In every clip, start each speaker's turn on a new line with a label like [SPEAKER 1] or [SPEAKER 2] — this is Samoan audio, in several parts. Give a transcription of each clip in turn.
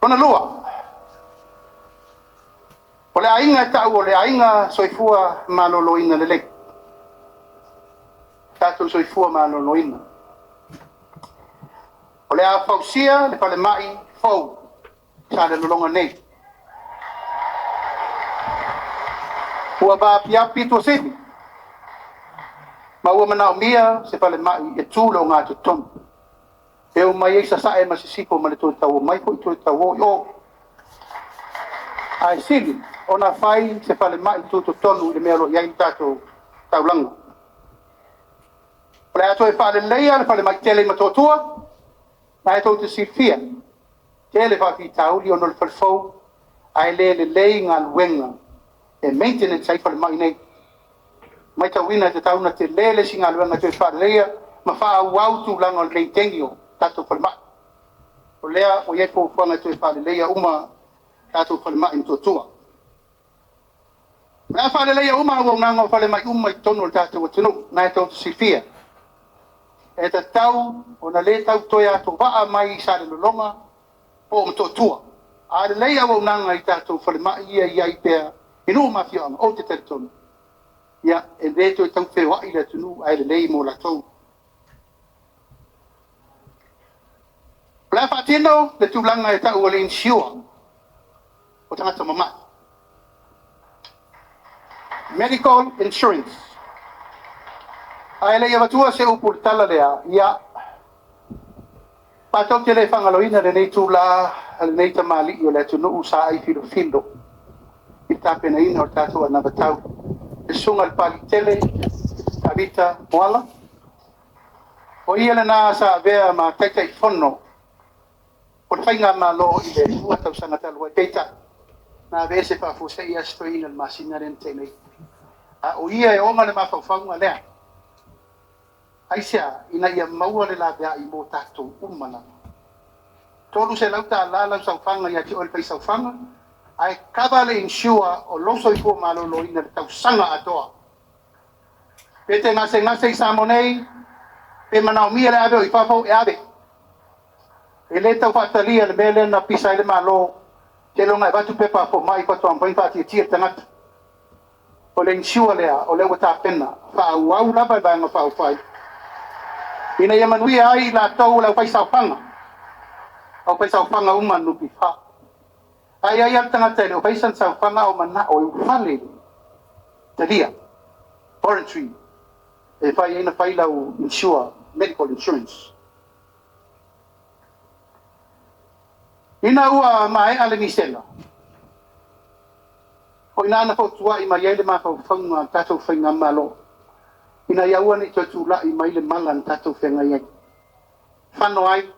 [SPEAKER 1] Lona lua, o le aiga e tau o le aiga soifua maloloina lelei, tatou soifua maloloina. O le a fausia le falemai fou i Salelologa nei. Ua vaapiapi Tuasivi ma ua manaomia se falemai e tu i le ogatotonu, e omai ai Sasae ma Sisifo ma le toe tau omai foi toe tau o i o. Ae sili ona fai se falemai tutotonu i le mea o lo o i ai le tatou taulaga. O le a toe faaleleia le falemai tele i Motootua, lena tou te silafia, tele faafitauli ona o le fale fou ae le lelei galuega e maintenance ai falemai nei. E matauina e tatau ona tele le isi galuega e toe faaleleia ma faaauau tulaga o le maintain o tatou falemai. O lea ua i ai fuafuaga e toe faaleleia uma tatou falemai i Motootua. O le a faaleleia uma auaunaga o falemai uma i totonu o le tatou atunuu. Lena tou te silafia, e tatau ona le tau toe atovaa mai i Salelologa po o Motootua. A lelei auaunaga i tatou falemai ia e i ai pea i nuu ma afioaga, ou te talitonu, ia, e le toe tau feoai le atunuu ae lelei mo latou. O le a faatino le tulaga e tau o le insure o tagata mamai, medical insurance. Ae le i avatua se upu i le tala lea, ia, matou te le faagaloina lenei itula lenei tamalii o le atunuu sa ai filofilo i le tapenaina o le tatou anavatau, le susuga i le Papaliitele Tavita Moala. O ia lena sa avea ma Taitaifono o le Faigamalo i le 2 tausaga talu ai, peitai na aveese faafuasei Aso Toeaina i le masina lea na tea nei. A o ia e ona le mafaufauga lea. Aisea? Ina ia maua le laveai mo tatou uma lava. $300 lau saofaga ia te oe le fai saofaga, ae kava le insure o lou soifua maloloina i le tausaga atoa. Pe te gasegase i Samoa nei, pe manaomia le ave o i fafo, e ave. E le tau faatalia le mea lea na pisa ai le Malo, seiloga e avatu pepa a fomai faatoa mafai ona faatietie le tagata. O le insure lea, o lea ua tapena, faaauau lava e Vaega Faaupufai, ina ia manuia ai i latou o le aufaisaofaga, aufaisaofaga uma a le NPF. A i ai lava le tagata e le o faia sana saofaga a o manao e ulufale i le talia, voluntary, e fai ai ona fai lau insure, medical insurance. Ina ua maea le misela, o i ina na fautuai mai ai le mafaufauga o le tatou Faigamalo, ina ia aua ne i toe tulai mai le mala na tatou feagai ai. Fano ai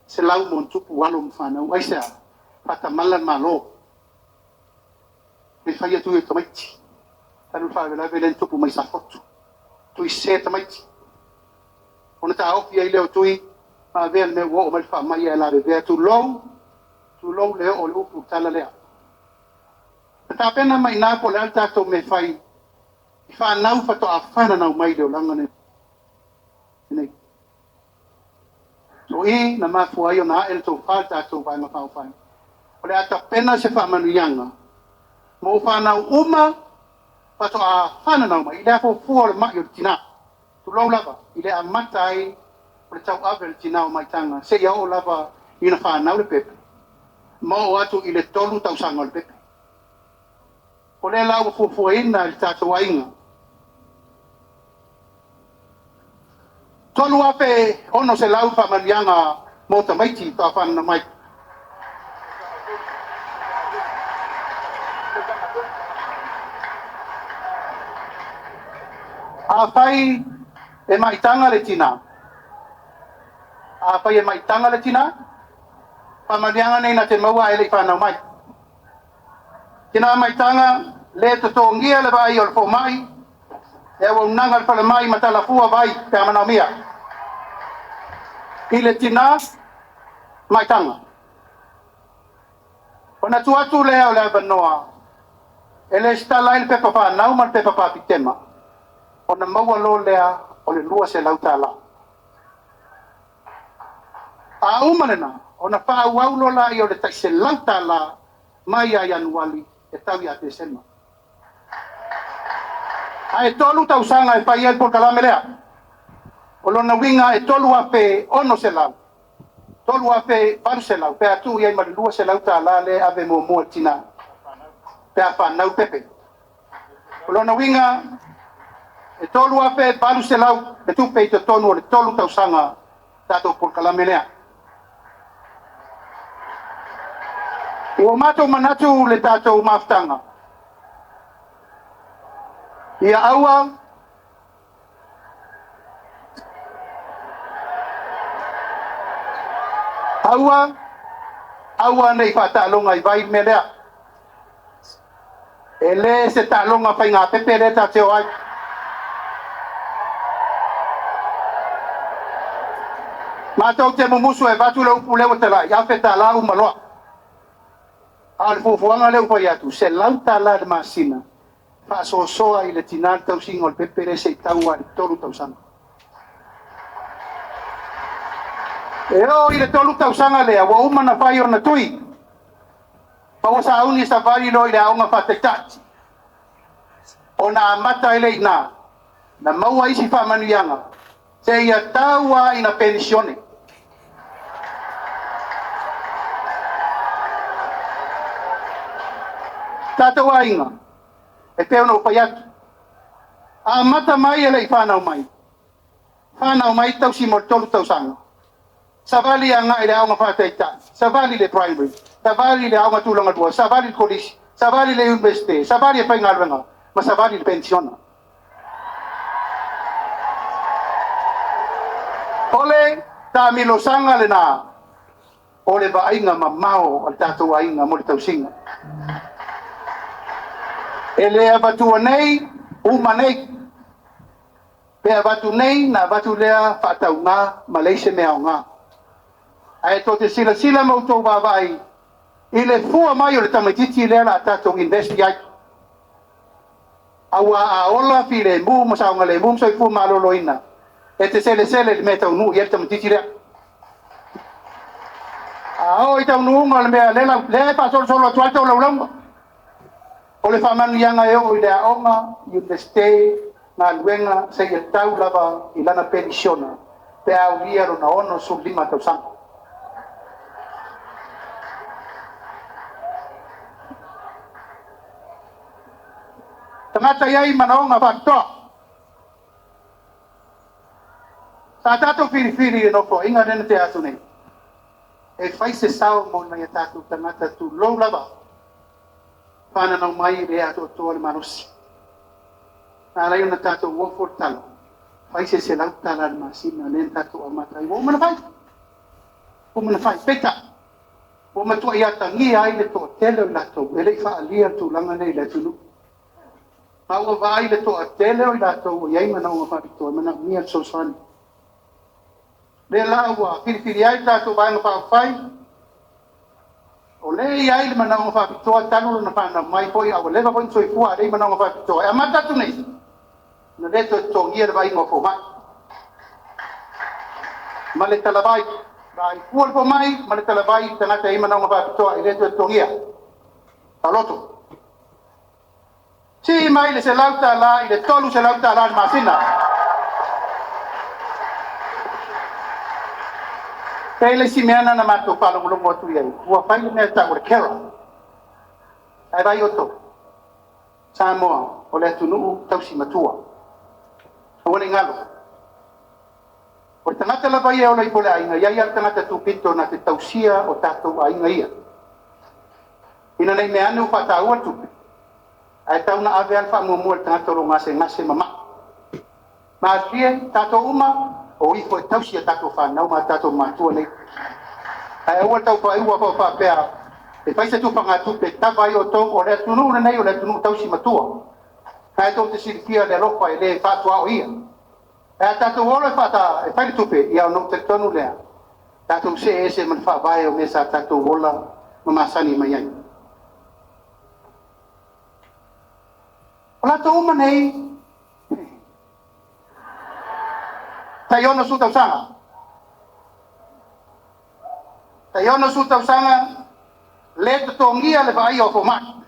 [SPEAKER 1] 100+ alo ma fanau. Aisea? Faatamala le Malo. Le fai atu i tamaiti. Talu le faalavelave lea na tupu mai Safotu. Tui sese tamaiti. Ona taofi ai lea o tui, ma avea le mea ua oo mai le faamai ae lavevea, tulou, tulou le oo o le upu tala lea. Na tapena mai ina po o le a le tatou mea e fai i fanau faatoa fananau mai le olaga lenei. O i na mafua ai ona ae le tofa i le tatou Vaega Faaupufai. O le a tapena se faamanuiaga mo fanau uma faatoa fananau mai i le afuafua o le mai o le tina. Tulou lava, i le amata ai o le tauave o le tina o maitaga, seia oo lava ina fanau le pepe, ma oo atu i le 3 tausaga o le pepe. O lea la ua fuafuaina e le tatou aiga 3,600 faamanuiaga mo tamaiti faatoa fananau mai. Afai e maitaga le tina, afai e maitaga le tina, faamanuiaga nei na te maua ae le i fanau mai. Tina maitaga, le totogia le vaai o le fomai, le auaunaga a le falemai ma talafua vai pe a manaomia. I le tina maitaga. Ona tuu atu lea o le avanoa e lesitala ai le pepa fanau ma le pepa papitema, ona maua loa lea o le $200. A uma lena, Ona faaauau loa lea o le tai $100 mai ia Ianuali e tau ia Tesema. Ae 3 tausaga e fai ai le polokalame lea. O lona uiga e 3,600, 3,800 pe a tuu i ai ma le $200 lea e ave muamua i le tinā pe a fanau pepe. O lona uiga e 3,800 le tupe i totonu o le 3 tausaga tatou polokalame lea. Ua matou manatu le tatou mafutaga, ia aua aua aua ne i faataaloga i vai le mea lea. E le se taaloga faigapepe lea tatou te o ai. Matou te mumusu e avatu le upu lea ua talai, $1,000 uma loa. A o le fuafuaga lea ua fai atu, $100 i le masina, faasoasoa i le tinā le tausiga o le pepe lea se i tau lava i le 3 tausaga. E oo i le 3 tausaga lea, ua uma ona fai ona tui, ma ua sauni e savali loa i le aoga faataitai. Ona amata ai lea i ina, na maua isi faamanuiaga, seia tau lava ina penisione. Tatou aiga, e pei ona ou fai atu, amata mai e le i fanau mai, fanau mai tausi mo le 3 tausaga, savali agai i le aoga faataitai, savali i le primary, savali i le aoga tulaga lua, savali i le kolisi, savali i le iunivesite, savali e faigaluega, ma savali i le penisiona. O le taamilosaga lena o le vaaiga mamao a le tatou aiga mo le tausiga. E le avatua nei, uma nei. Pe avatu nei, na avatu lea faatauga ma leai se mea aoga. Ae tou te silasila ma outou vaavaai i le fua mai o le tamaitiiti lea o le a tatou invest i ai. Aua a ola filemu ma saogalemu ma soifua maloloina, e te selesele i le mea e taunuu i ai le tamaitiiti lea. A oo i taunuuga o le mea lea e faasolosolo atu ai le taulaulauga, o le faamanuiaga e oo i le aoga, iunivesite, galuega, seia tau lava i lana penisiona pe a aulia lona 65 tausaga. Tagata e i ai manaoga faapitoa. Sa tatou filifili i le nofoaiga lea na tea atu nei, e fai se sao mo nai a tatou tagata tulou lava, fananau mai e le atoatoa le malosi. Na ala ai ona tatou ofo le tala, fai se $100 i le masina lea na tatou amata ai. Ua uma ona fai, ua uma ona fai. Peitai, ua matuai atagia ai le toatele o i latou e le i faaalia le tulaga lenei i le atunuu. Ma ua vaai le toatele o i latou ua i ai manaoga faapitoa e manaomia le fesoasoani. Lea la ua filifili ai le tatou Vaega Faaupufai, o lea e i ai le manaoga faapitoa talu lona fanau mai foi, a ua leva foi ona soifua a leai manaoga faapitoa. E amata atu nei, na le toe totogia le vaaiga o fomai. Ma le talavai, vaai fua le fomai ma le talavai i tagata e i ai manaoga faapitoa e le toe totogia. Taloto. Sii mai le $100 i le $300 i le masina. Pe le isi mea na matou faalogologo atu i ai, ua fai le mea e tau o le carer. Ae vai outou, Samoa o le atunuu tausi matua. Aua ne i galo. O le tagata lava ia e ola ifo i le aiga, e i ai lava le tagata tupito na te tausia o tatou aiga ia. Ina ne i mea ane ua faataua le tupe, ae tau na ave lava le faamuamua i le tagata o lo o gasegase ma mai. Malilie, tatou uma, o ifo e tausi a tatou fanau ma tatou matua nei. Ae aua le taufaiua faapea, e fai se tufagatupe e kava ai outou, o le atunuu lenei o le atunuu tausi matua. Ae tou te silafia le alofa e le faatuaoia. Ae a tatou o loa e fai le tupe, ia ona ou talitonu lea, tatou see ese ma le faavae o mea sa tatou ola ma masani mai ai. O latou uma nei, tai 60 tausaga. Tai 60 tausaga le totogia le vaaia o fomai.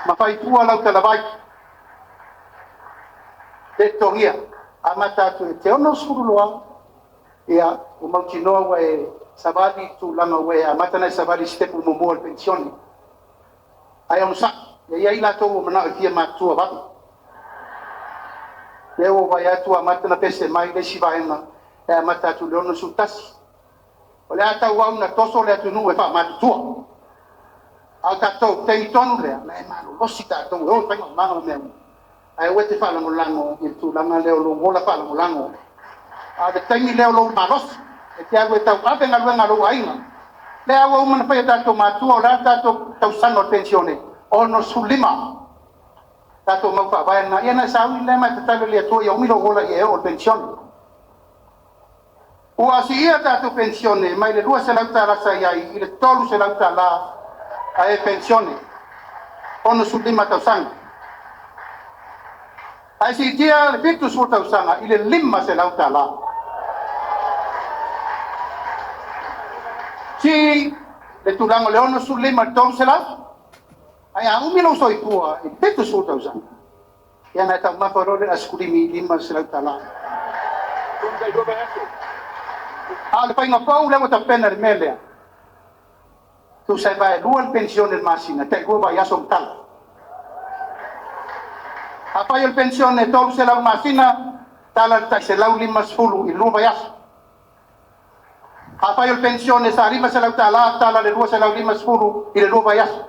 [SPEAKER 1] Ma faifua lau talavai. Le totogia. Amata atu i te 62, ia, ua mautinoa ua e savali tulaga ua e amata ona e savali i sitepu muamua o le penisione. Ae onosai, e i ai latou ua manao e fia matutua vave. Lea ua vai atu ua amata ona pese mai le isi vaega e amata atu i le 61. O le a tauau na toso le atunuu e faamatutua. A o tatou taimi tonu lea, na e malolosi tatou e o i faiga o maga ma mea uma. Ae aua e te faalagolago i le tulaga lea o lou ola faalagolago. A o le taimi lea o lou malosi, e te alu e tauave galuega a lou aiga. Lea ua uma ona fai e tatou matua, o le a le tatou tausaga o le penisione? 65. Tatou mau faavae lena. Ia na e sauni lea ma e tatalo i le Atua ia umi lou ola ia e oo i le penisione. Ua siia tatou penisione mai le $200 sa i ai i le $300 a e penisione, 65 tausaga. Ae siitia le 70 tausaga i le $500. Sii le tulaga o le 65 i le 300, ae a umi lou soifua i le 70 tausaga, ia na e taumafa loa le asikulimi i $500. A o le faiga fou lea ua tapena i le mea lea, tusa e vaelua le penisione i le masina, tai 2 vaiaso ma tala. Afai o le penisione e 300 masina, tala le tai 150 i 2 vaiaso. Afai o le penisione sa $500, tala le 250 i le 2 vaiaso.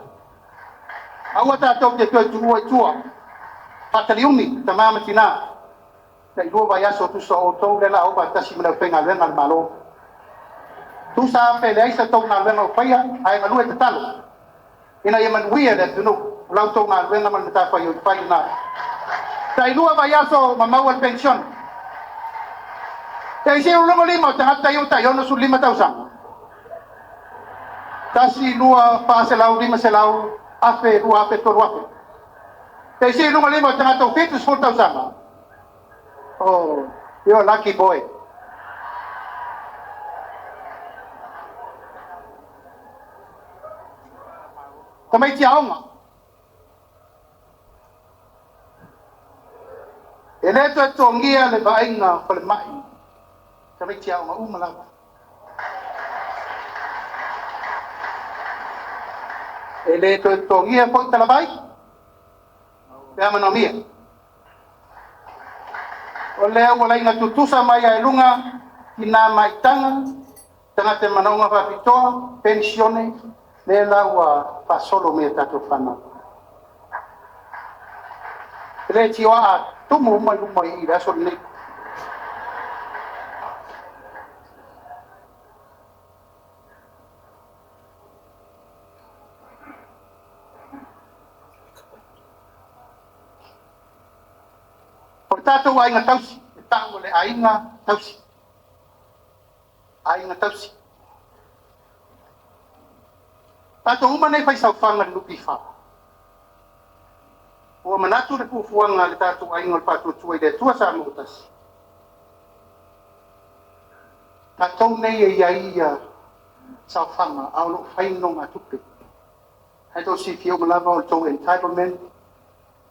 [SPEAKER 1] Aua tatou te toe tuua i tua. Faataliumi, tama ma tina, tai 2 vaiaso tusa o outou lea la o faatasi ma le aufaigaluega a le Malo. Tusa pe leai sa tou galuega o faia, ae galue tatalo. Ina ia manuia le atunuu, o lau tou galuega ma le matafaioi fai lena. Tai 2 vaiaso ma maua le penisione. Te isi ulogo lima o tagata ia tai 65 tausaga. 1, 2, 400, 500, 1000, 2000, 3000. Te isi luga lima o tagata o 70 tausaga. Oh, you're a lucky boy. Tamaiti aoga. E le toe togia le vaaiga falemai. Tamaiti aoga uma lava. E le toe togia foi talavai. Pe a manaomia. O lea ua laina tutusa mai ai lunga i nā maitaga, tagata manaoga faapitoa, penisione, lea la ua faasolo mai e tatou fanau. E le tioa tumu uma i luma i le aso lenei. O le tatou aiga tausi, e tau o le aiga tausi. Aiga tausi. Tatou uma nei fai saofaga le NPF. Ua manatu le fuafuaga a le tatou aiga o le Faatuatua i le Atua Samoa tasi. Tatou nei e iai ia saofaga a o loo fai nonogatupe. Ae tou silafia uma lava o le tou entitlement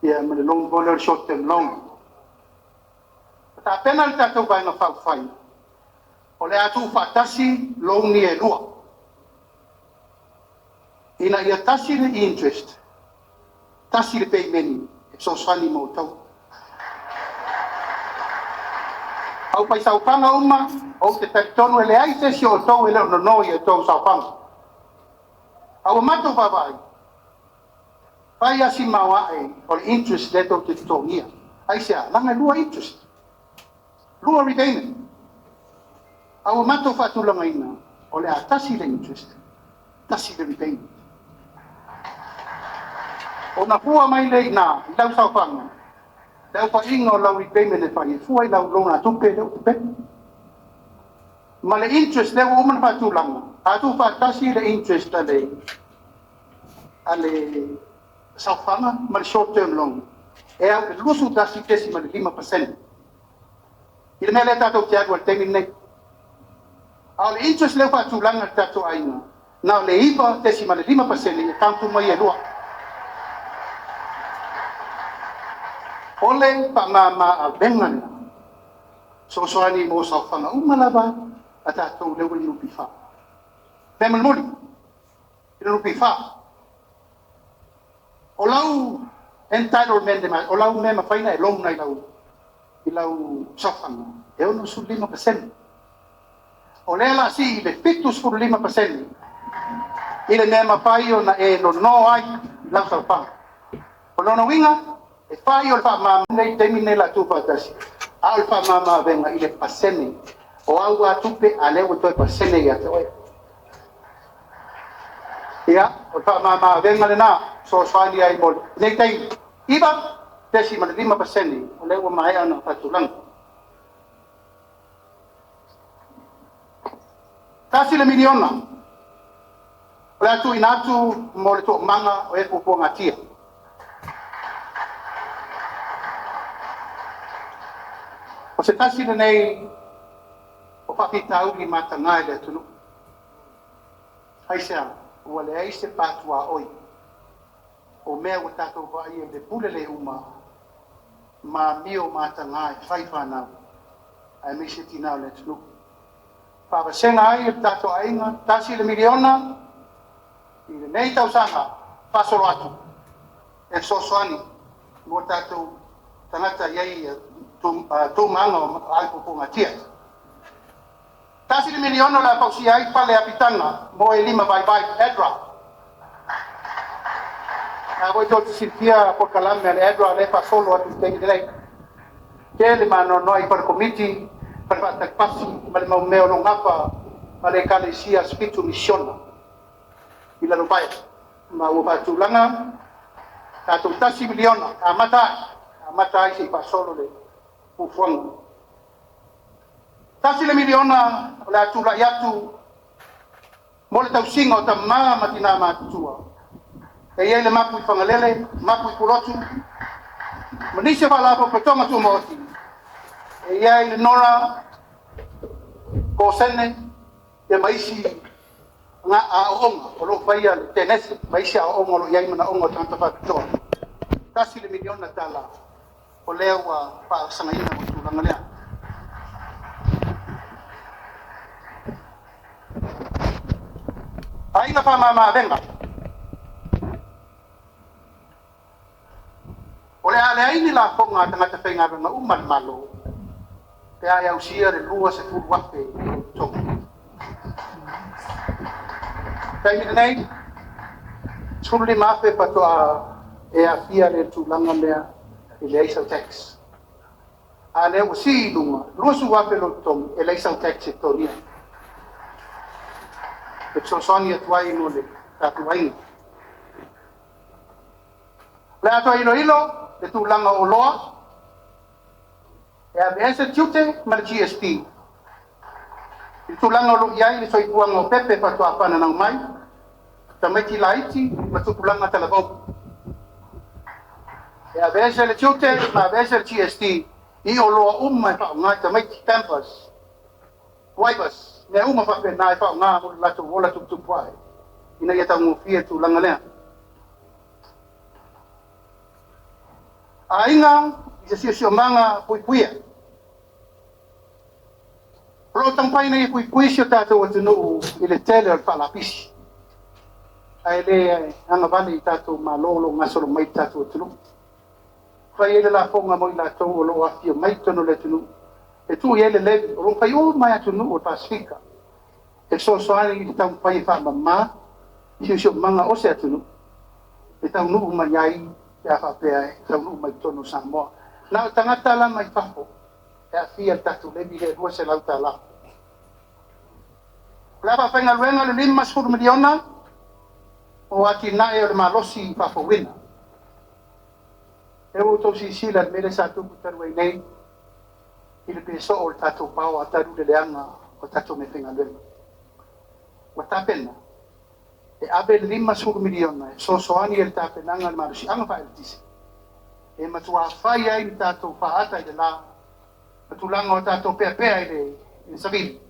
[SPEAKER 1] ia ma le loan foi lea o le short term loan. Tapena le tatou Vaega Faaupufai o le a tuufaatasi loan ia e lua ina ia tasi le interest, tasi le payment e fesoasoani mo outou. Au faisaofaga uma, ou te talitonu e leai se isi o outou e le o nono i outou saofaga. A ua matou vaavaai, fai asi maoae o le interest lea tou te totogia. Aisea? Leaga e lua interest, lua repayment. A ua matou faatulagaina o le a tasi le interest, tasi le repayment. Ona fua mai le ina i lau saofaga, le aofaiga o lau repayment e fai e fua i lau nonogatupe lea ua tapena. Ma le interest lea ua uma ona faatulaga, a tuufaatasi le interest a le saofaga ma le short term loan, e au le 21.5%. I le mea lea tatou te alu ai i le taimi lenei. A o le interest lea ua faatulaga i le tatou aiga, na o le 9.5% i account uma ia e lua. O le faamama avega lena, fesoasoani mo saofaga uma lava a tatou lea ua i le NPF. Mea mulimuli i le NPF, o lau entitlement, o lau mea e mafai ona e loan ai i lau saofaga, e 65%. O lea o le a sii i le 75% i le mea e mafai ona e nono ai i lau saofaga. O lona uiga, e fai o le faamama nei taimi nei la tuufaatasi, a o le faamama avega i le pasene o au tupe, a lea ua toe pasene ia te oe. Ia, o le faamama avega lena, fesoasoani ai mo lenei taimi. 9.5% o lea ua maea ona faatulaga. $1 le miliona o le a tuuina atu mo le toomaga o e puapuagatia. O se tasi lenei o faafitauli mataga i le atunuu. Aisea? Ua leai se patuaoi o mea ua tatou vaaia i le pule le uma ma amio mataga e fai fanau aemaise tinã o le atunuu. Faavasega ai e le tatou aiga $1 le miliona i lenei tausaga faasolo atu e fesoasoani mo tatou tagata e i ai tumama o ai puapuagatia. $1 le miliona o le a fausia ai fale apitaga mo e lima vaivai, ADRA. A foi tou te silafia polokalame a le ADRA lea e faasolo atu i le taimi nei. Tele ma anoanoai i fale komiti, fale faatalipasi ma le mau mea o lo o gafa ma le Ekalesia Spitu Misiona i Lalovaea. Ma ua faatulaga tatou $1 miliona amata ai, amata ai se i faasolo le fuafuaga. $1 le miliona o le a tulai atu mo le tausiga o tamā ma tinā matutua. E i ai le mapu i Fagalele, mapu i Pulotu, ma nisi o faalapotopotoga tumaoti. E i ai le Nora, Kosene, ia ma isi aooga o lo o faia le tenese ma isi aooga o lo o i ai manaoga o tagata faapitoa. $1 le miliona o lea ua faasagaina mo le tulaga lea. Aiga faamama avega. O le a leai ni lafoga a tagata faigaluega uma a le Malo pe a e ausia le 20,000 totogi. Taimi lenei, 15,000 faatoa e aafia le tulaga lea e leai sau tax. A lea ua sii i luga, 20,000 lou totogi e leai sau tax e totogia. E fesoasoani atu ai mo le tatou aiga. O le a toe iloilo le tulaga o oloa e aveese tiute ma le GST. I le tulaga o lo o i ai le soifuaga o pepe faatoa fananau mai, tamaiti laiti ma tupulaga talavou. E aveese le tiute ma aveese le GST i oloa uma e faaaoga i tamaiti, Pampers, wipers, mea uma faapena e faaaoga mo le latou ola tuputupu ae, ina ia taugofie le tulaga lea. Aiga i se siosiomaga puipuia. O lo o taumafai ina ia puipui si o tatou atunuu i le tele o le faalapisi, ae le agavale i tatou Malo o lo o gasolo mai i le tatou atunuu. Fai ai le lafoga mo i latou o lo o afifio mai totonu o le atunuu, e tuu i ai le levy o lo o fai uma e atunuu o le Pasefika, e fesoasoani i le taumafai e faamama siosiomaga o se atunuu e taunuu mai ai pe a faapea e taunuu mai totonu o Samoa. Na o tagata la mai fafo e aafia le tatou levy lea e $200. O le a faafaigaluega le $50 miliona o atinae o le malosi faafouina. E ua outou silasila i le mea lea sa tupu talu ai nei i le pesoo o le tatou power talu le leaga o tatou meafaigaluega. Ua tapena e ave le $50 miliona e fesoasoani i le tapenaga o le malosiaga faaeletise e matua fai ai le tatou faata i le la ma tulaga o tatou peapea i le savili.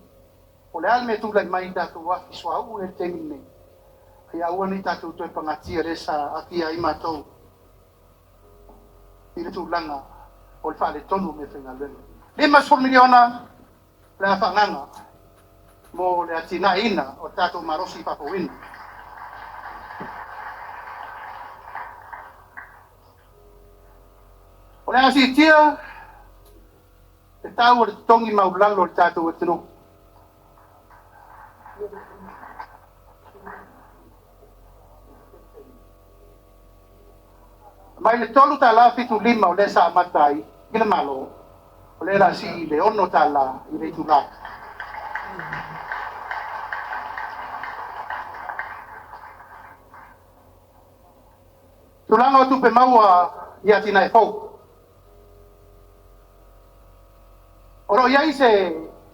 [SPEAKER 1] O le a le mea e tulai mai i tatou afi suauu i le taimi lenei, ia aua ne i tatou toe pagatia lea sa aafia ai matou i le tulaga o le faaletonu o meafaigaluega. $50 miliona o le a faaagaaga mo le atinaeina o le tatou malosi faafouina. O le a siitia le tau o le totogi maualalo o le tatou atunuu. Mai le $3.75 o lea sa amata ai i le Malo, o lea o le a sii i le $6 i le itula. Tulaga o tupe maua i atinae fou. O lo o i ai se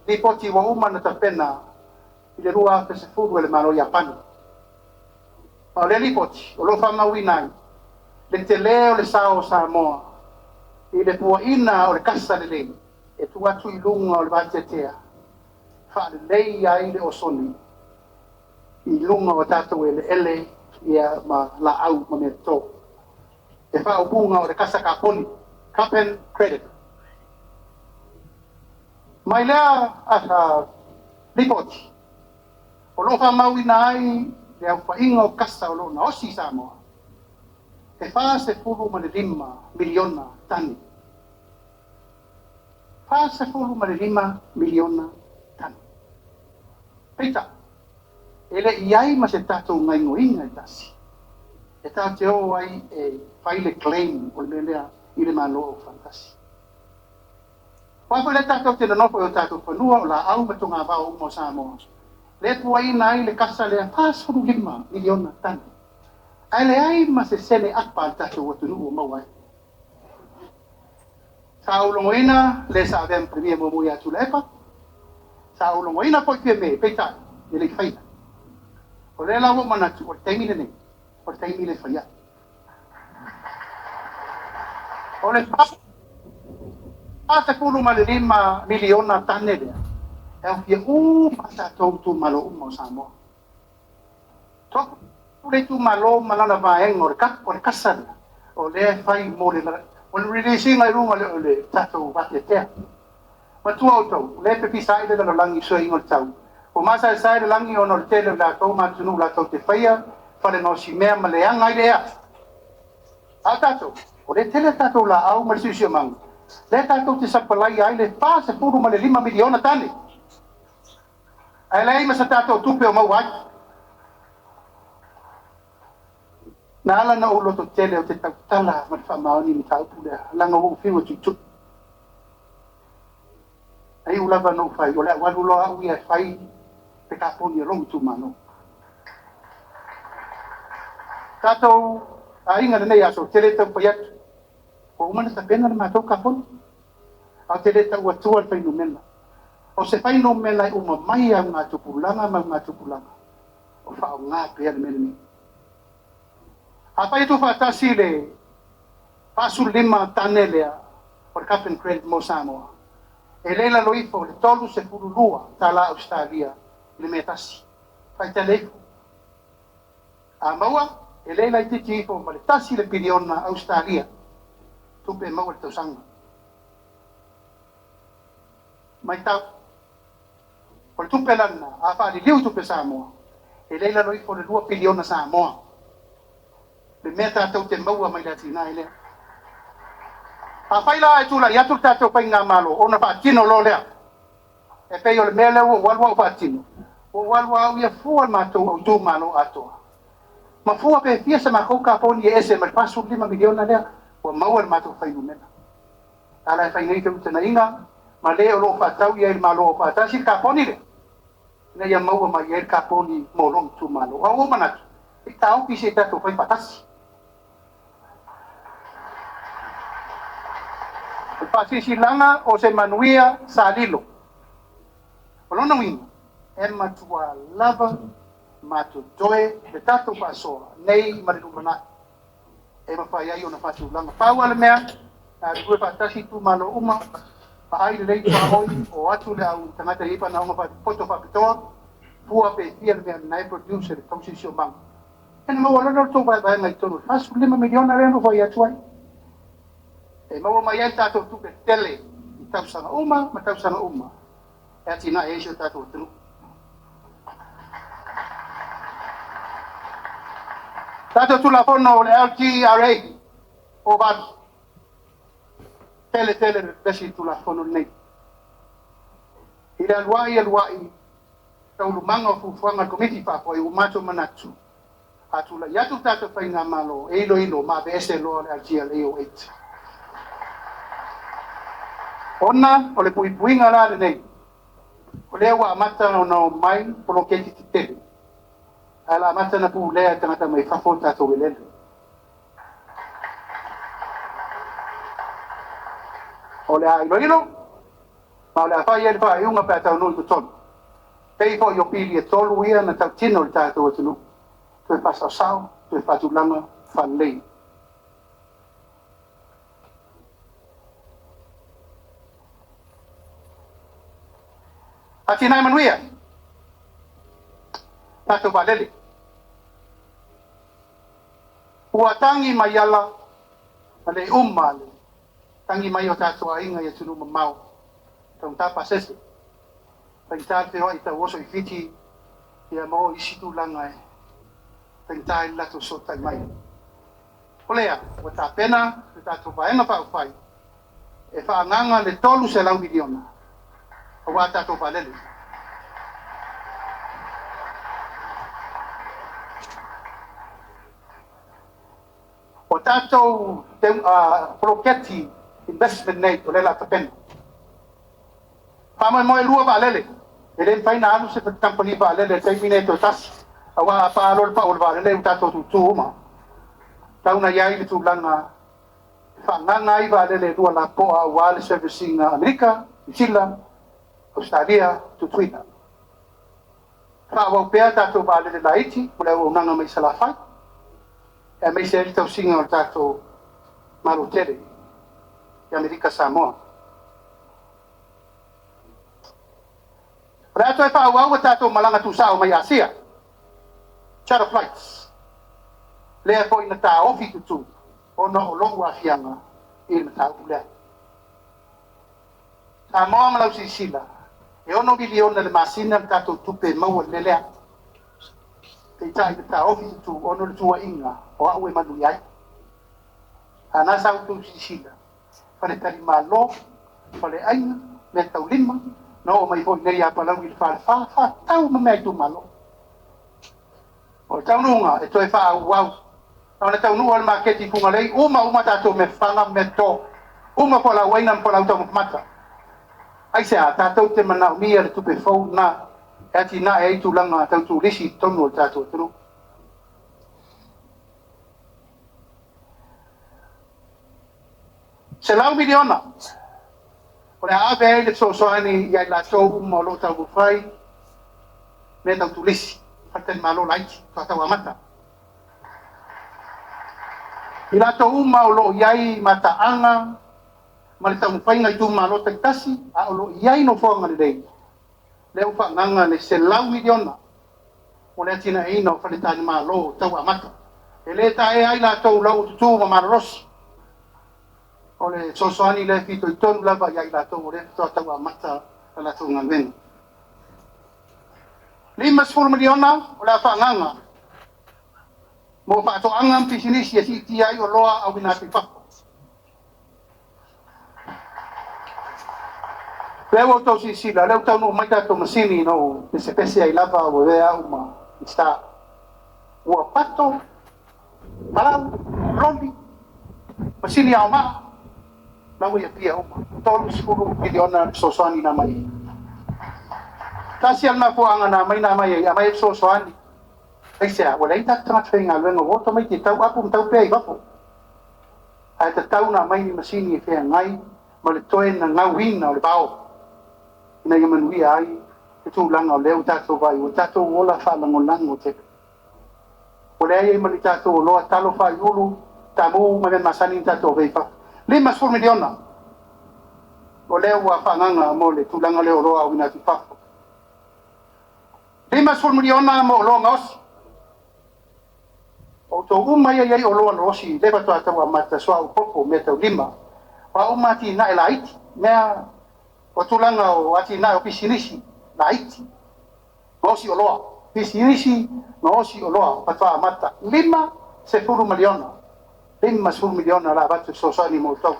[SPEAKER 1] lipoti ua uma ona tapena i le 2010 e le Malo o Iapani. Ma o lea lipoti o lo o faamauina ai le tele o le sao o Samoa i le puaina o le kasa lelei e tuu atu i luga o le vateatea, faalelei ai le osone i luga o tatou eleele ma laau ma mea toto. E faaupuga o le kasa kaponi, carbon credit. Mai lea lipoti, o lo o faamauina ai le aofaiga o kasa o lo o naosi i Samoa, e 45 miliona tane. 45 miliona tane. Peitai, e le i ai ma se tatou gaoioiga e tasi e tatou te o ai e fai le claim o le mea lea i le Malo Aufaatasi. Aua foi lea tatou te nonofo i o tatou fanua o laau ma togavao uma o Samoa, lea e puaina ai le kasa lea 45 miliona tane. Ae leai ma se sene apa a le tatou atunuu o maua ai. Sa ou logoina le sa avea ma Premier muamua ia Tuilaepa, sa ou logoina foi Fiame, peitai, e le i faia. O lea la ua ou manatu, o le taimi lenei, o le taimi le fai ai. O le 45 miliona tane lea, e aofia uma tatou itumalo uma o Samoa. Tofu le itumalo ma lana vaega o le kasa lea, o lea e fai mo le release ina i luga o le tatou vateatea. Matua outou, o lea e pepisa ai le lalolagi i suiga o le tau. Ua masaesae le lagi ona o le tele o latou ma atunuu latou te faia, fale gaosimea ma leaga ai le ea. A o tatou, o lea tele tatou laau ma le siosiomaga, lea tatou te sapalaia ai le 45 miliona tane. Ae leai ma se tatou tupe o maua ai. Na ala na ou loto tele o te tautala ma le faamaoni mataupu lea, laga ua ou fiu e tuitui. Ai u lava na ou fai, o le au alu loa au ia e fai le kaponi o lou itumalo. Tatou aiga lenei aso, tele tau fai atu. Ua uma na tapena le matou kaponi. A o te le tau atua le fuainumera. O se fuainumera e uma mai au ngā tupulaga ma au ngā tupulaga. O faaaoga pea le mea lenei. A fai atu faatasi le 45 tane lea o le carbon credit mo Samoa, e le lalo ifo o le $32 Australia i le mea tasi. Faitele ifo. A maua, e le laitiiti ifo ma le 1 le piliona Australia tupe maua le tausaga. Mai tau, o le tupe lana, a faaliliu tupe Samoa, e le lalo ifo o le 2 piliona Samoa. Le mea tatou te maua mai le atinae lea. A fai la e tulai atu le tatou faigamalo, ona faatino loa lea. E pei o le mea lea ua ou alu au faatino, ua ou alu au ia fua le matou au itumalo atoa. Ma fua pe fia se matou kaponi e ese ma le 45 miliona lea, ua maua le matou fuainumera. Ala e fai nei feutagaiga, ma le o lo o faatau i ai le Malo o faatasi le kaponi lea, ina ia maua mai ai le kaponi mo lou itumalo. A ua ou manatu, e taofi se i tatou fai faatasi. O le faasilasilaga o se manuia sa lilo. O lona uiga, e matua lava matotoe le tatou faasoa nei ma le lumanai e mafai ai ona faatulaga. Pau lava le mea, galulue faatasi itumalo uma, Vaai lelei tuaoi o atu le au tagata e i ai manaoga faapoto faapitoa, fua pe fia le mea na e produce e le tau siosiomaga. Ia ona maua loa lea o le tou vaevaega i totonu o le $45 miliona lea na ou fai atu ai. E maua mai ai le tatou tupe tele i tausaga uma ma tausaga uma e atinae ai si o tatou atunuu. Tatou Tulafono o le LTRA o 8, tele tele le pepesi i le Tulafono lenei. I le alu ai alu ai, taualumaga o fuafuaga a le Komiti Faafoe, ua matou manatu, a tulai atu le tatou faigamalo e iloilo ma aveese loa le LTRA 08. Ona o le puipuiga la lenei, o lea ua amata ona omai poloketi tetele, ae o le a amata ona pulea e tagata mai fafo o tatou eleele. O le a iloilo, ma o le a fai ai le faaiuga pe a taunuu i totonu. Pei foi o pili e 3 ia na tautino i le tatou atunuu, toe faasaosao, toe faatulaga, faalelei. Atinae manuia, tatou vaalele. Ua tagi mai ala, ma le uma le tagi mai o tatou aiga i atunuu mamao, taugata pasese, faigata le feoai tauoso i Fiti, ia ma oo i isi tulaga e faigata ai le latou fesootai mai. O lea, ua tapena le tatou vaega faaupufai e faaagaaga le $300 miliona aua tatou vaalele. O tatou poloketi investment nei o lea o le a tapena. Faamoemoe 2 vaalele, e le mafai ona alu se kamupani vaalele i le taimi lenei toe tasi, aua a pa loa le pau o le vaalele ua tatou tutu uma. Tau na i ai le tulaga e faaagaaga ai vaalele e 2 lapoa aua le service ina Amerika, Niu Sila, Ausetalia, Tutuila. Faaauau pea tatou vaalele laiti mo le auaunaga mai Salafai, aemaise ai le tausiga o le tatou Malo tele i Amerika Samoa. O le a toe faaauau a tatou malaga tuusao mai Asia, charter flights, lea foi na taofi tutu ona o lou aafiaga i le mataupu lea. Samoa ma lau silasila, e $6 miliona le masina le tatou tupe e maua i le mea lea. Peitai na taofi tutu ona o le tuuaiga o au e manuia ai. A na sa outou silasila, faletalimalo, faleaiga, meataulima, na oo mai foi nei ia Palauli le Falefa, faatau ma mea itumalo. O le taunuuga e toe faaauau. Na ona taunuu lava le maketi i Fugalei, uma uma tatou mea fafaga ma mea toto, uma fualaau aina ma fualaau taumafa mata. Aisea? Tatou te manaomia le tupe fou lena e atinae ai tulaga tau turisi i totonu o le tatou atunuu. $100 miliona o le a ave ai le fesoasoani ia i latou uma o lo o taumafai mea tau turisi, faletalimalo laiti, faatau amata. I latou uma o lo o i ai mataaga ma le taumafaiga i itumalo taitasi, a o lo o i ai nofoaga lelei, lea ua faaagaaga le $100 miliona mo le atinaeina o faletalimalo tau amata. E le taea ai latou lau ututu ma malolosi. O le fesoasoani lea e fitoitonu lava ia i latou o lea faatoa tau amata la latou galuega. $50 miliona o le a faaagaaga mo faatoaga ma pisinisi e siitia ai oloa auina atu i fafo. Lea ua outou silasila, lea ua taunuu mai tatou masini na ou pesepese ai lava ua avea au ma Minisita. Ua pato, palau, loli, masini aomaa, la ua i Apia uma. $30 miliona le fesoasoani na aumai ai. Tasi lava le mafuaaga na aumai na aumai ai, aumai ai fesoasoani. Aisea? Ua leai tatou tagata faigaluega, ua oto mai te tau apu ma tau pea i fafo. Ae tatau ona aumai ni masini e feagai ma le toe gagauina o le vao ina ia manuia ai le tulaga o lea ua tatou vaai, ua tatou ola faalagolago tele. Ua leai ai ma ni tatou oloa talo faaiulu, tamu ma mea masani na tatou avea i fafo. $50 miliona. O lea ua faaagaga mo le tulaga lea o oloa auina atu i fafo. $50 miliona mo oloa gaosi. O outou uma ia i ai oloa gaosi, lea faatoa tau amata, suauu, popo, mea taulima, o a uma atinae laiti, mea o tulaga o atinae o pisinisi laiti, gaosi oloa, pisinisi gaosi oloa faatoa amata. $50 miliona, $50 miliona la avatu fesoasoani mo outou.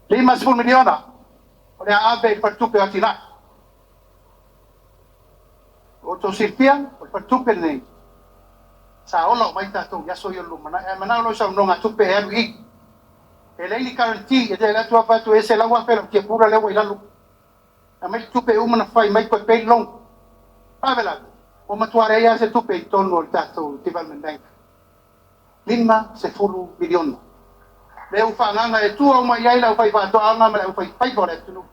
[SPEAKER 1] $50 miliona o le a ave i le Faletupe o Atinae. O outou silafia, o le faletupe lenei sa ola uma ai tatou i aso ia o le lumanai. Ae manao loa i sau nonogatupe e alu i i. E leai ni guarantee, e te alu atu atu e 100,000 lau tiapula lea ua i lalo. Aumai le tupe uma na fai mai toe pay loan. Faalavelave, ua matua leai lava se tupe i totonu o le tatou Development Bank. $50 miliona. Lea ua faaagaga e tua uma i ai le aufaifaatoaga ma le aufaifaiva o le atunuu.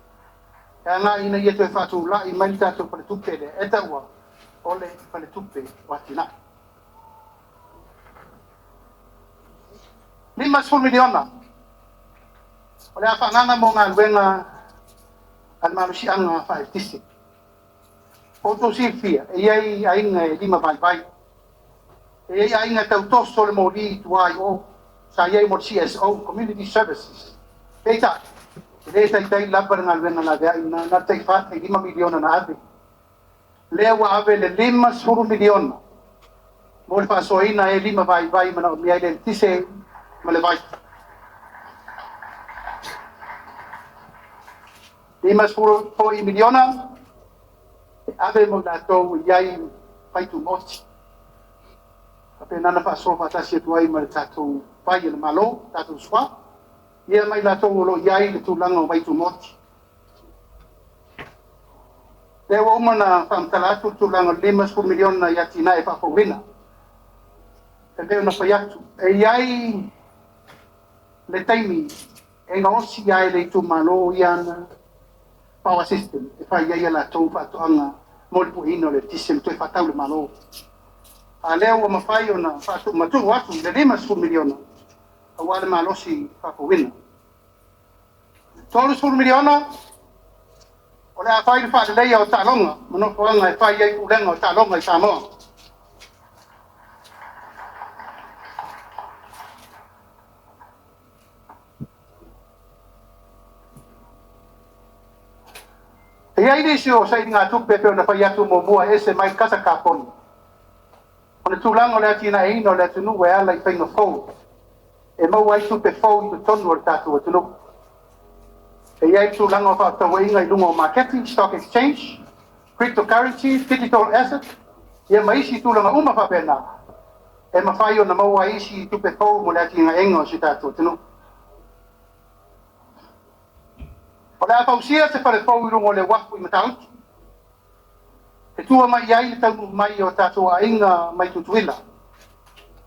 [SPEAKER 1] E agai ina ia toe faatulai mai le tatou faletupe lea e taua o le Faletupe o Atinae. $50 miliona o le a faaagaga mo galuega a le malosiaga faaeletise. O outou silafia, e i ai aiga e lima vaivai. E i ai aiga tautoso le moli i tua i o, sa i ai mo le CSO, Community Services. Peitai, e le taitai lava le galuega laveai na tai 4 tai 5 miliona na ave. Lea ua ave le $50 miliona mo le faasoaina e lima vaivai manaomia ai le eletise ma le vai. $50 foi miliona e ave mo i latou i ai faitumoti. Faapena na faasoa faatasi atu ai ma le tatou vai a le Malo, tatou SWA, ia ma i latou o lo o i ai le tulaga o vaitumoti. Lea ua uma ona faamatala atu le tulaga o le $50 miliona i atinae faafouina. E pei ona fai atu, e i ai le taimi e gaosi ai le itumalo ia ana power system e fai ai a latou faatoaga mo le pueina o le eletise ma toe faatau le Malo. A lea ua mafai ona faamatuu atu le $50 miliona aua le malosi faafouina. $30 miliona o le a fai le faaleleia o taaloga ma nofoaga e fai ai pulega o taaloga i Samoa. E i ai nisi o sailigatupe e pei ona fai atu muamua e ese mai le kasa kaponi. O le tulaga o le atinaeina o le atunuu e ala i faiga fou e maua ai tupe fou i totonu o le tatou atunuu. E i ai le tulaga o faafetauaiga i luga o maketi, stock exchange, cryptocurrency, digital asset, ia ma isi tulaga uma faapena e mafai ona maua ai isi tupe fou mo le atinaeina o si tatou atunuu. O le a fausia se fale fou i luga o le uafu i Matautu e tua mai i ai le taunuu mai o tatou aiga mai Tutuila.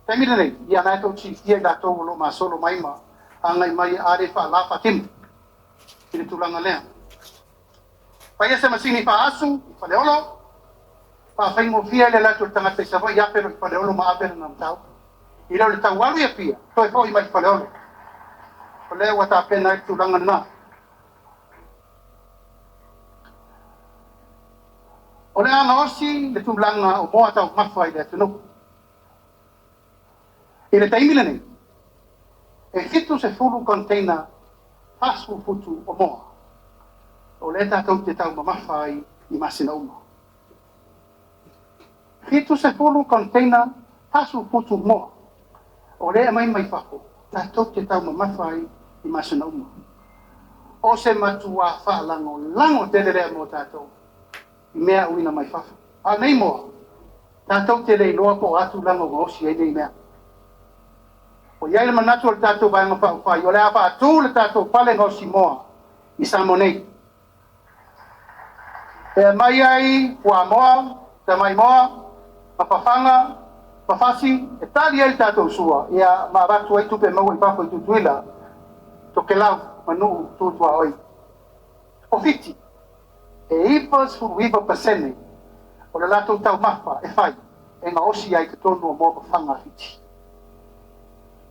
[SPEAKER 1] Taimi lenei, ia na e tou silafia i latou o lo o masolo mai ma agai mai a le faala faatimu i le tulaga lea. Faia se masini faaasu i Faleolo, faafaigofie le alu atu o le tagata i Savaii afe loa i Faleolo ma ave lana mataupu. I le tau alu i Apia, toe foi mai i Faleolo. O lea ua tapena ai le tulaga lena. O le a gaosi le tulaga o moa taumafa i le atunuu. I le taimi lenei, e 70 container 40 futu o moa o lea tatou te taumamafa ai i masina uma. 70 container 40 futu moa o lea e aumai mai fafo tatou te taumamafa ai i masina uma. O se matua faalagolago tele lea mo tatou i mea auina mai fafo. A nei moa, tatou te le iloa po o a tulaga o gaosi ai nei mea. O i ai le manatu o le tatou Vaega Faaupufai, o le a faatu le tatou fale gaosi moa i Samoa nei. E aumai ai fuamoa, tamaimoa, ma fafaga, ma fasi, e tali ai le tatou sua, ia ma avatu ai tupe maua i fafo i Tutuila, Tokelau, ma nuu tu tuaoi. O Fiti, e 99% o le latou taumafa e fai. e gaosi ai i totonu o moa fafaga a Fiti.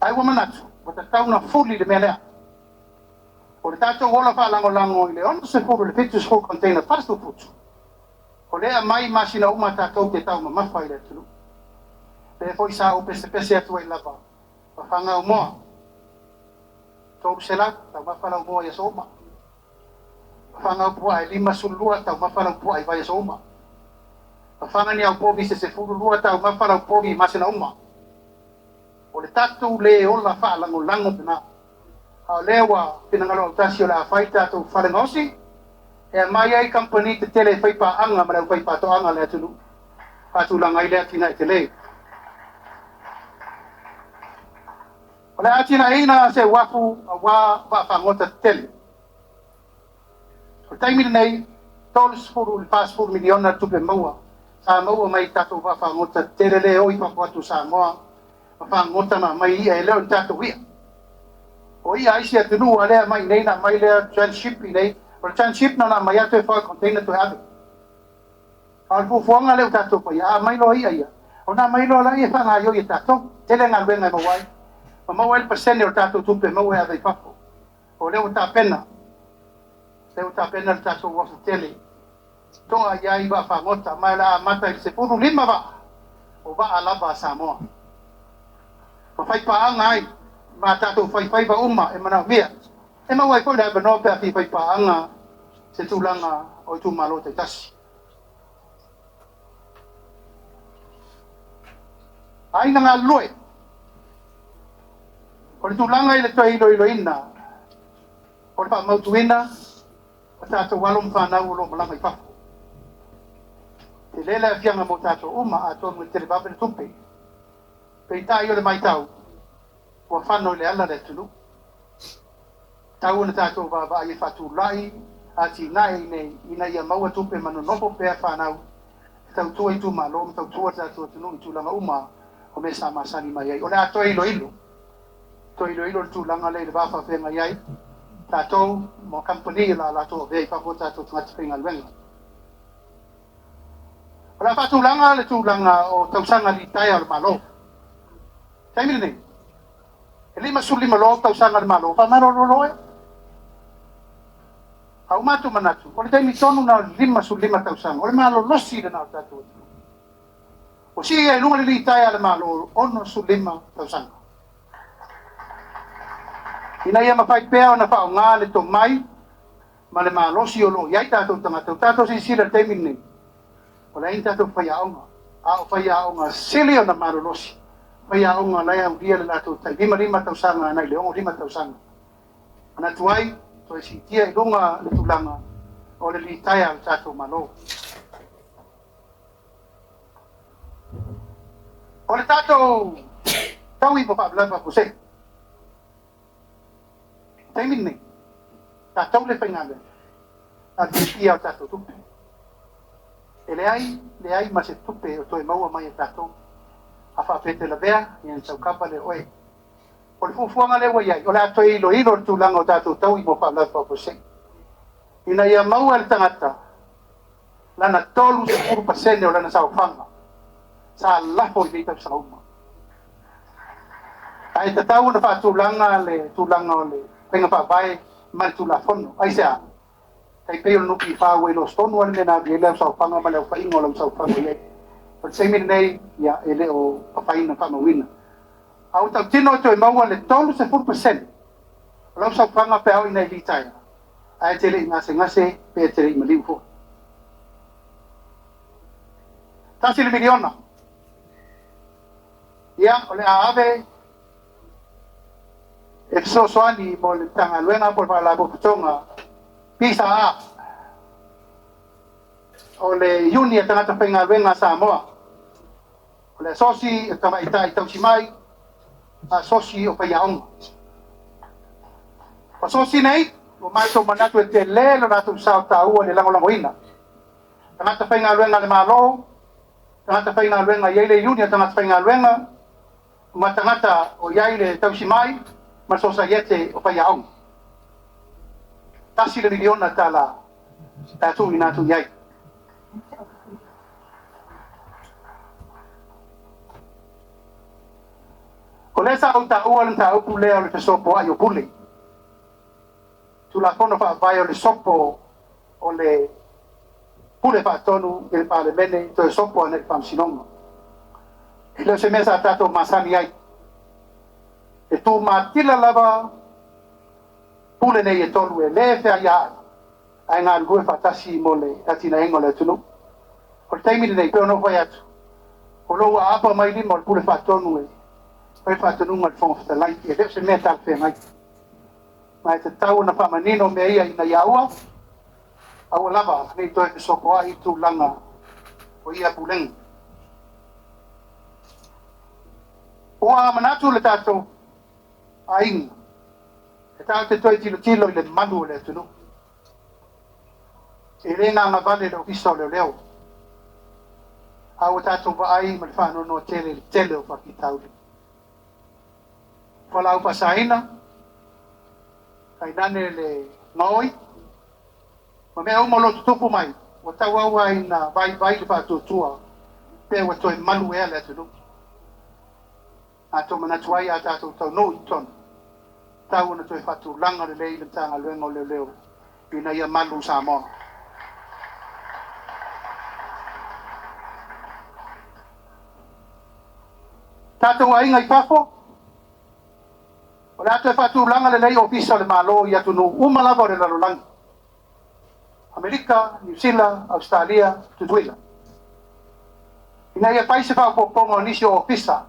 [SPEAKER 1] Ae ua manatu, ua tatau ona fuli le mea lea. O le tatou ola faalagolago i le 60 i le 70 container 40 putu, o lea e aumai i masina uma tatou te taumamafa i le atunuu. Lea foi sa ou pesepese atu ai lava, fafaga au moa, 300, taumafa lau moa i aso uma. Fafaga au puaa e 52, taumafa lau puaa i vaiaso uma. Fafaga ni au povi se 12, taumafa lau povi i masina uma. O le tatou le ola faalagolago lena. A o lea ua finagalo autasi o le a fai tatou fale gaosi, e aumai ai kamupani tetele e faipaaga ma le aufaifaatoaga a le atunuu, faatulaga ai lea atinae tele. O le a atinaeina se uafu aua vaafagota tetele. O le taimi lenei, 30 i le 40 miliona le tupe maua sa maua mai i tatou vaafagota tetele lea e o i fafo atu o Samoa ma fagota ma aumai i'a, e le o ni tatou i'a. O i'a a isi atunuu a lea aumai i inei na aumai lea transship i inei. O le transship na ona aumai lava toe fao i container toe ave. A o le fuafuaga lea ua tatou faia, a aumai loa i'a ia, ona aumai loa lea e faagaoioi e tatou. Tele galuega e maua ai, ma maua ai le pasene o le tatou tupe maua e ave i fafo. O lea ua tapena, lea ua tapena le tatou uafu tele, to'a i ai vaafagota, ma o le a amata i le 15 vaa, o vaa lava a Samoa. Ma faipaaga ai ma tatou faifaiva uma e manaomia. E maua ai foi le avanoa pe a fia faipaaga se tulaga o itumalo taitasi. Aiga galulue, o le tulaga i le toe iloiloina o le faamautuina o tatou alo ma fanau o lo o malaga i fafo. Tele le aafiaga mo tatou uma, atonu e televave le tupe. Peitai o le matau, ua fano i le ala le atunuu. Tau ona tatou vaavaai e faatulai atinae nei ina ia maua tupe ma nonofo pea fanau e tautua itumalo ma tautua le tatou atunuu i tulaga uma o mea sa masani mai ai. O le a toe iloilo, toe iloilo le tulaga lea i le va faafeagai ai tatou ma kamupani o le a latou avea i fafo o tatou tagata faigaluega. O le a faatulaga le tulaga o tausaga litaea o le Malo. Taimi lenei, e 55 loa tausaga o le Malo, faamalolo e. A ua matou manatu, o le taimi tonu lena o le 55 tausaga, o le malolosi lena o le tatou atunuu. Ua sii ai i luga le litaea a le Malo, 65 tausaga. Ina ia mafai pea ona faaaoga le tomai ma le malosi o lo o i ai tatou tagata. Ua tatou silasila i le taimi lenei, o leai ni tatou faiaoga, a o faiaoga sili ona malolosi, faiaoga la e aulia le latou tai 55 tausaga agai le 65 tausaga. Manatu ai, toe siitia i luga le tulaga o le litaea o le tatou Malo. O le tatou taui mo faalavelave faafuasei. Taimi lenei, tatou le faigaluega, a o le fiafia o tatou tupe. E leai, leai ma se tupe o toe maua mai e tatou. A faapea e te lavea, ia ona tau kava lea o oe. O le fuafuaga lea ua i ai, o le a toe iloilo le tulaga o tatou taui mo faalavelave faafuasei, ina ia maua e le tagata lana 30% o lana saofaga sa lafo i nei tausaga uma. Ae tatau ona faatulaga le tulaga o le faiga faavae ma le Tulafono. Aisea? Tai pei o le NPF ua iloa tonu lava le mea na alu i ai le au saofaga ma le aofaiga o lau saofaga i ai. O le taimi lenei, ia, e le o mafai ona faamauina. A ua tautino e toe maua le 30% o lau saofaga pe a oo ina e litaea, ae te le i gasegase pe te le i maliu foi. $1 miliona. Ia, o le a ave e fesoasoani mo le Matagaluega po o le Faalapotopotoga PSA, o le Iuni a Tagata Faigaluega a Samoa, o le Asosi o Tamaitai Tausimai, Asosi o Faiaoga. O asosi nei, ua matou manatu e tele lo latou sao taua i le lagolagoina. Tagata faigaluega a le Malo, tagata faigaluega i ai le Iuni a Tagata Faigaluega, ma tagata o i ai le tausimai ma le sosaiete o faiaoga. $1 miliona la tuuina atu i ai. O lea sa ou taua le mataupu lea o le fesopoai o pule. Tulafono faavae o le sopo o le pule faatonu i le Palemene toe sopo ana i le Faamasinoga. E le o se mea sa tatou masani ai. E tumatila lava pule nei e tolu e le feaiaai ae galulue faatasi mo le atinaeina o le atunuu. O le taimi lenei pei ona ou fai atu, o lo o ua aapa mai lima o le pule faatonu e fai faatonuga a le Fofoga Fetalai. E le o se mea talafeagai. Ma e tatau ona faamanino mea ia ina ia aua, aua lava ne i toe fesopoai i tulaga o ia pulega. Ua manatu le tatou aiga, e tatou te toe tilotilo i le malu o le atunuu. E le gagavale le Ofisa o Leoleo, a ua tatou vaai ma le faanoanoa tele i le tele o faafitauli. Fualaau faasaina, tainane le gaoi, ma mea uma o lo o tutupu mai, ua tauau lava ina vaivai le faatuatua pe ua toe malu ea le atunuu. A manatu ai a tatou taunuu i totonu, tau ona toe faatulaga lelei le Matagaluega o Leoleo ina ia malu Samoa. Tatou aiga i fafo, o le a toe faatulaga lelei Ofisa o le Malo i atunuu uma lava o le lalolagi. Amerika, Niu Sila, Ausetalia, Tutuila. Ina ia fai se faaopoopoga o nisi o ofisa,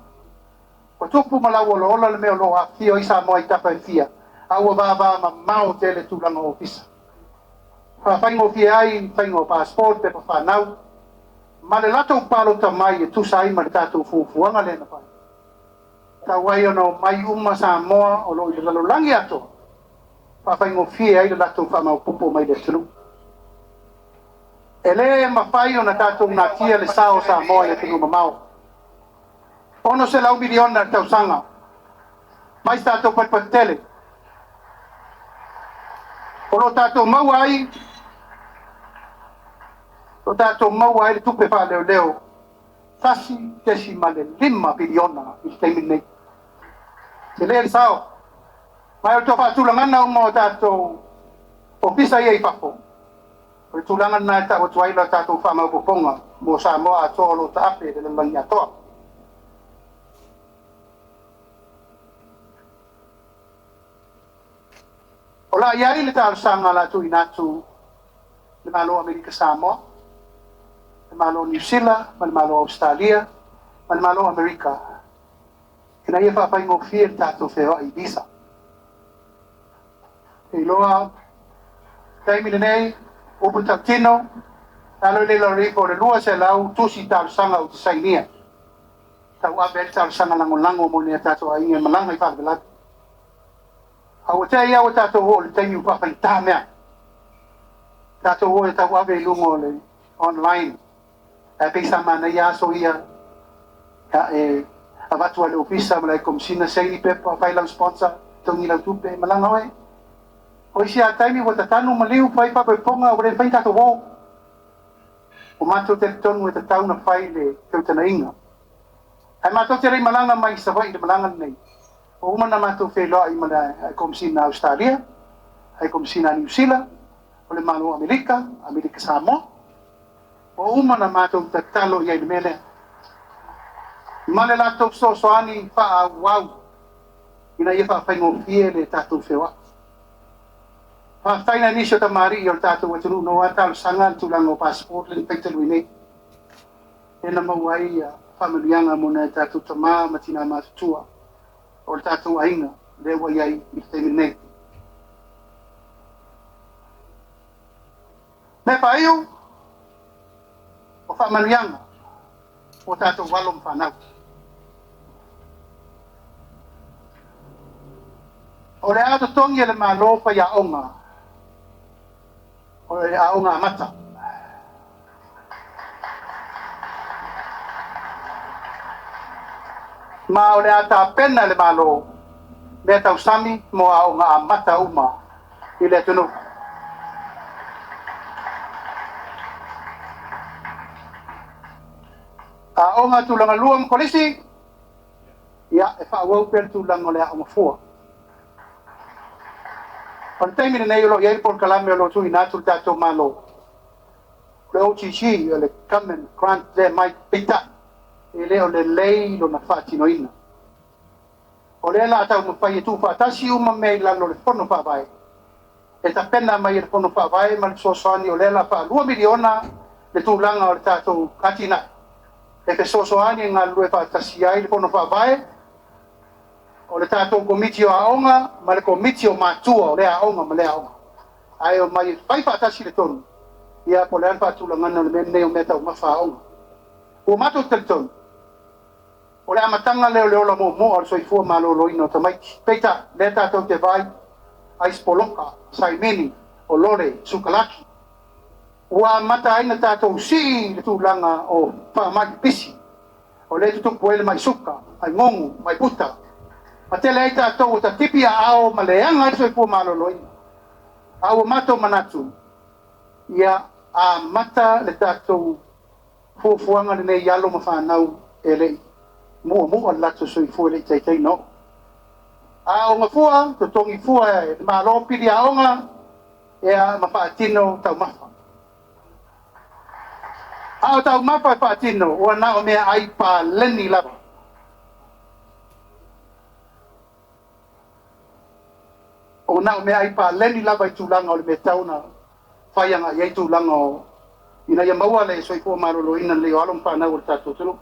[SPEAKER 1] ua tupu ma lauolaola le mea o lo o afifio ai Samoa i tafa e fia, a ua vavamamao tele tulaga o ofisa. Faafaigofie ai faiga o passport, pepa fanau, ma le latou palota mai e tusa ai ma le tatou fuafuaga lea na fai. Tau ai ona omai uma Samoa o lo o i le lalolagi atoa, faafaigofie ai le latou faamaopoopo mai le atunuu. E le mafai ona tatou natia le sao o Samoa i atunuu mamao. 600 miliona le tausaga, mai se tatou patupatu tele. O lo tatou maua ai, o tatou maua ai le tupe faaleoleo 1.5 piliona i le taimi lenei. Tele le sao. Ma o le toe faatulagaga uma o tatou ofisa ia i fafo, o le tulaga lena e tau atu ai la tatou faamaopoopoga mo Samoa atoa o lo o taape i le lalolagi atoa. O la i ai le talosaga la tuuina atu le Malo o Amerika Samoa, le Malo o Niu Sila, ma le Malo o Ausetalia, ma le Malo o Amerika, ina ia faafaigofie le tatou feoai i visa. E iloa, taimi lenei, upu tautino, lalo i le lalo ifo o le 200 tusi talosaga ou te sainia. Tauave ai le talosaga lagolago mo ni tatou aiga e malaga i faalavelave. A ua tea ia ua tatou oo i le taimi ua faafaigata mea. Tatou o e tauave i luga o le online. Ae pei sa manaia aso ia e avatu ai le ofisa ma le Komesina saini pepa, fai lau sponsor, togi lau tupe, malaga oe. O isi a taimi ua tatanu ma liu fai faapoipoga ua le mafai ona tatou o. O matou talitonu e tatau ona fai le feutagaiga. Ae matou te le i malaga mai i Savaii i le malaga lenei, ua uma ona matou feiloai ma le Komesina a Ausetalia, le Komesina a Niu Sila, o le Malo o Amerika, Amerika Samoa. Ua uma ona matou tatalo i ai i le mea lea. Ma le latou fesoasoani faaauau ina ia faafaigofie le tatou feoai. Faafetai nai nisi o tamalii o le tatou atunuu na o a talosaga le tulaga o passport le na fai talu ai nei. E na maua ai faamanuiaga mo nai tatou tama ma tina matutua o le tatou aiga lea ua i ai i le taimi lenei. Mea faaiu o faamanuiaga mo tatou alo ma fanau. O le a totogi e le Malo faiaoga o le aoga amata. Ma o le a tapena e le Malo mea tausami mo aoga amata uma i le atunuu. Aoga tulaga lua ma kolisi, Ia, e faaauau pea le tulaga o le aoga fua. O le taimi lenei o lo o i ai le polokalame o lo o tuuina atu le tatou Malo, o le OGG, o le Government Grant lea mai, peitai, e le o lelei lona faatinoina. O lea o le a taumafai e tuufaatasi uma mea i lalo o le Fono Faavae, e tapena mai e le Fono Faavae ma le fesoasoani o lea o le a faa $2 miliona le tulaga o le tatou atinae, e fesoasoani e galulue faatasi ai le Fono Faavae, o le tatou Komiti o Aoga ma le Komiti o Matua o lea aoga ma lea aoga. Ae omai e fai faatasi le tonu, ia po o le a le faatulagaga o le mea lenei o meataumafa a aoga. Ua matou talitonu, o le amataga lea o le ola muamua o le soifua maloloina o tamaiti. Peitai, lea tatou te vaai, ice poloka, saimini, o lole, sukalaki. Ua amata ai ona tatou sii le tulaga o faamai pipisi, o lea e tutupu ai le mai suka, mai mugu, mai puta. Ma tele ai tatou ua tatipi aao ma leaga ai le soifua maloloina. A ua matou manatu, ia amata le tatou fuafuaga lenei i alo ma fanau e le i muamua le latou soifua e le i taitai ona oo. A aoga fua, totogi fua e le Malo pili aoga ia ma faatino taumafa. A o taumafa e faatino, ua na o meaai paleni lava. Ua na o meaai paleni lava i tulaga o le mea e tatau ona fai agai i ai tulaga o ina ia maua le soifua maloloina lelei o alo ma fanau o le tatou atunuu.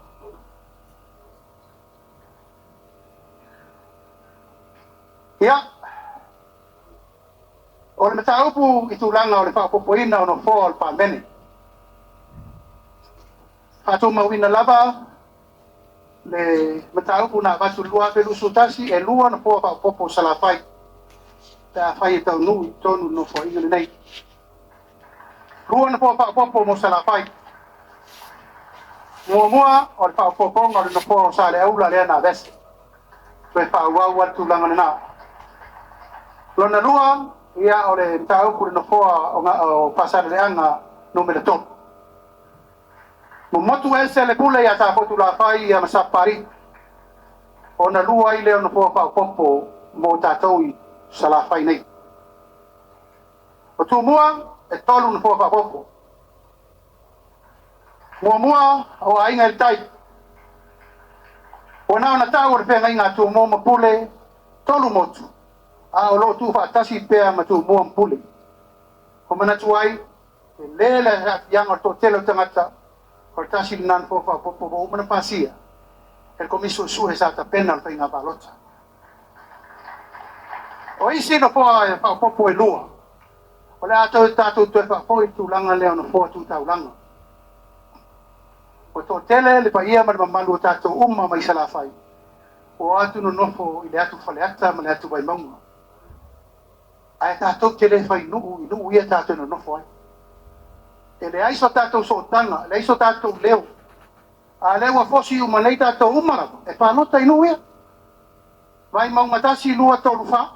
[SPEAKER 1] Ia, o le mataupu i tulaga o le faaopoopoina o nofoa o le Palemene, faatumauina lava le mataupu na avatu i le 2021, e 2 nofoa faaopoopo o Salafai pe afai e taunuu i totonu o le Nofoaiga lenei. 2 nofoa faaopoopo mo Salafai. Muamua, o le faaopoopoga o le nofoa o Saleaula lea na aveese. Toe faaauau lava le tulaga lena. Lona lua, ia o le mataupu i le nofoa o Faasaleleaga numera 3. Momotu ese le pule ia Safotulafai ia ma Sapapalii, ona lua ai lea o nofoa faaopoopo mo tatou i Salafai nei. O Tumua, e 3 nofoa faaopoopo. Muamua, o Aiga i le Tai. Ua na ona tau o le feagaiga a Tumua ma Pule, 3 motu, a o lo o tuufaatasi pea ma Tumua ma Pule. O manatu ai, e le le aafiaga o le toatele o tagata, o le tasi lena nofoa faaopoopo ua uma ona pasia e le Komisi Suesue sa tapena le faiga palota. O isi nofoa faaopoopo e 2, o le a tatou toe faafoi le tulaga lea o nofoa tu taulaga. Ua toatele le paia ma le mamalu o tatou uma mai Salafai, ua atu nonofo i le atu Faleata ma le atu Vaimauga. Ae tatou te le fai nuu i nuu ia tatou nonofo ai. E leai so tatou sootaga, leai so tatou leo. A lea ua fosi uma nei tatou uma lava, e palota i nuu ia. Vaimauga 1, 2, 3, 4,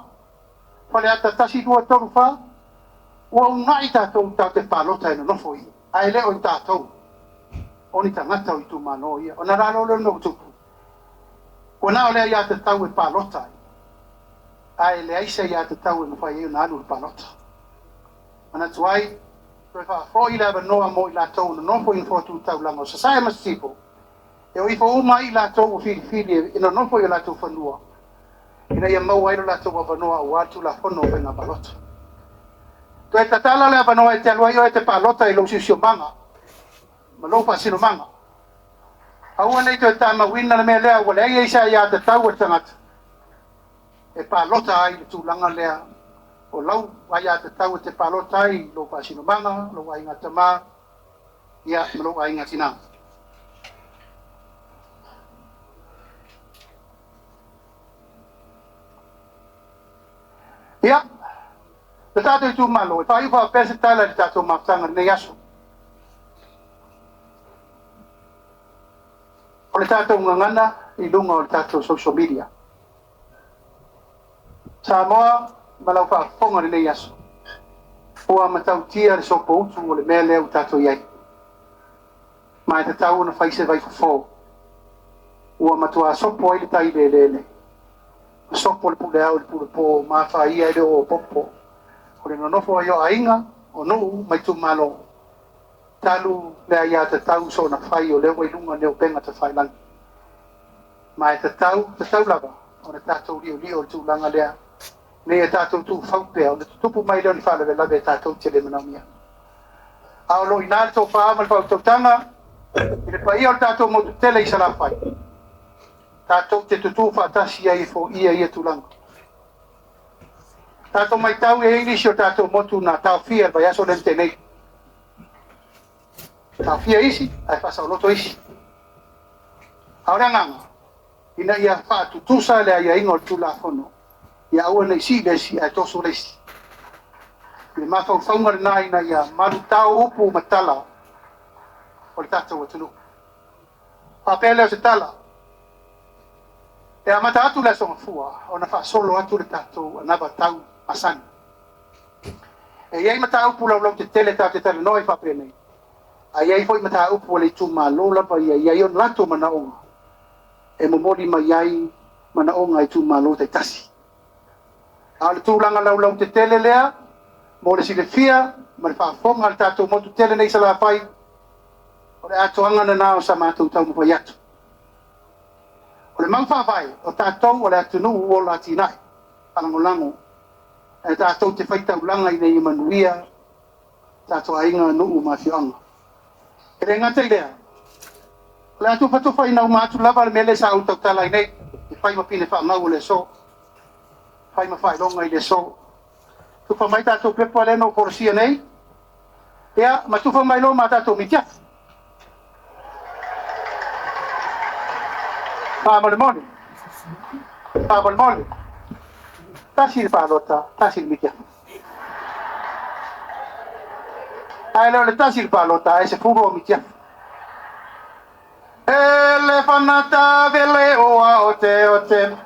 [SPEAKER 1] Faleata 1, 2, 3, 4, ua unai tatou te palota e nonofo ia. Ae le o i tatou, o ni tagata o itumalo ia. Ona la lea o tupu, ua na o lea ia tatau e palota ai. Ae leai se ia tatau e mafai ai ona alu le palota. Manatu ai, toe faafoi le avanoa mo i latou nonofo i nofoa tu taulaga o Sasae ma Sisifo, e o ifo uma ai i latou ua filifili e nonofo i o latou fanua, ina ia maua ai lo latou avanoa aua le Tulafono o Faiga Palota. Toe tatala le avanoa e te alu ai oe te palota i lou siosiomaga ma lou faasinomaga. Aua nei toe tamauina le mea lea ua leai ai se aia tatau a le tagata e palota ai le tulaga lea o lau aia tatau e te palota ai lou faasinomaga, lou aiga tamā, ia ma lou aiga tinā. Ia, le tatou itumalo, e faaiu faapea se tala i le tatou mafutaga lenei aso. O le tatou gagana i luga o le tatou social media. Samoa ma lau faafofoga lenei aso, ua matautia le sopoutu o le mea lea ua tatou i ai. Ma e tatau ona fai se vaifofo. Ua matuā sopo ai le tai i le eleele, ma sopo le puleao i le pulepō, ma afaia ai le oopopo o le nonofo ai o aiga, o nuu ma itumalo, talu le aiatatau soona fai o lea ua i luga nei o upega tafailagi. Ma e tatau, tatau lava ona tatou liolio i le tulaga lea, ina ia tatou tuufau pea, ona tutupu mai lea o ni faalavelave tatou te le manaomia. A o lo o i ina le tofa ma le faautautaga i le paia o le tatou motu tele i Salafai, tatou te tutu faatasi ai e foia ia tulaga. Tatou matau e i ai nisi o tatou motu na taofia i le vaiaso lea na tea nei. Taofia isi ae faasaoloto isi. A o le agaga, ina ia faatutusa le aiaiga o le Tulafono, ia aua ne i sii le isi ae toso le isi. O le mafaufauga lena ina ia malutao upu ma tala o le tatou atunuu. Faapea lea o se tala, e amata atu le Aso Gafua ona faasolo atu le tatou anava tau masani. E i ai mataupu laulautetele tatou te talanoa ai faapenei, ae i ai foi mataupu a le itumalo lava ia e i ai ona latou manaoga e momoli mai ai manaoga a itumalo taitasi. A o le tulaga laulautetele lea mo le silafia ma le faafofoga a le tatou motu tele nei i Salafai, o le atoaga lena o sa matou taumafai atu. O le mau faavae, o tatou o le atunuu ua ola atinae, faalagolago, ae tatou te faitaulaga ina ia manuia tatou aiga, nuu ma afioaga. E le gata i lea, o le a tufatufaina uma atu lava le mea lea sa ou tautala ai nei, e fai ma pine faamau o le aso, fai ma faailoga i le aso. Tufa mai tatou pepa lea na ou folasia nei, ia, ma tufa mai loa ma tatou mitiafu. Faamolemole, faamolemole, tasi le palota, tasi le mitiafu. Ae le o le tasi le palota, ae 10 o mitiafu. E le fanata vele oa o te o te.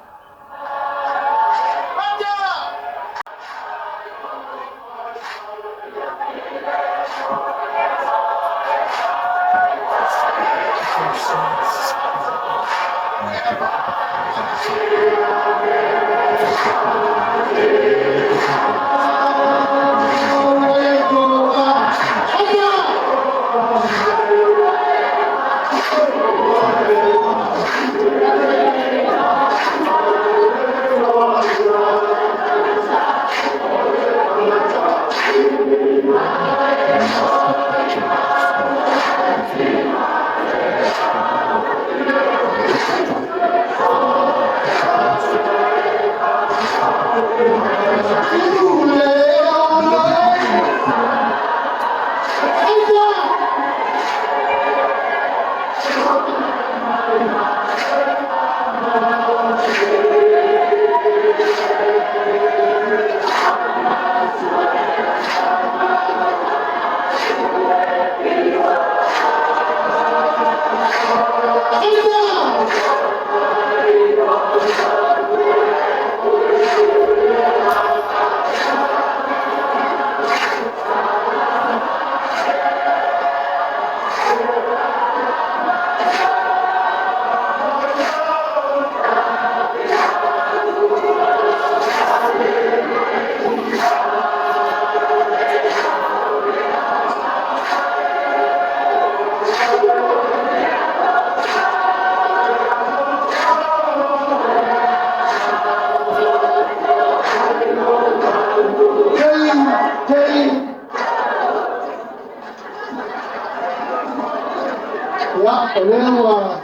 [SPEAKER 1] Ia, o lea ua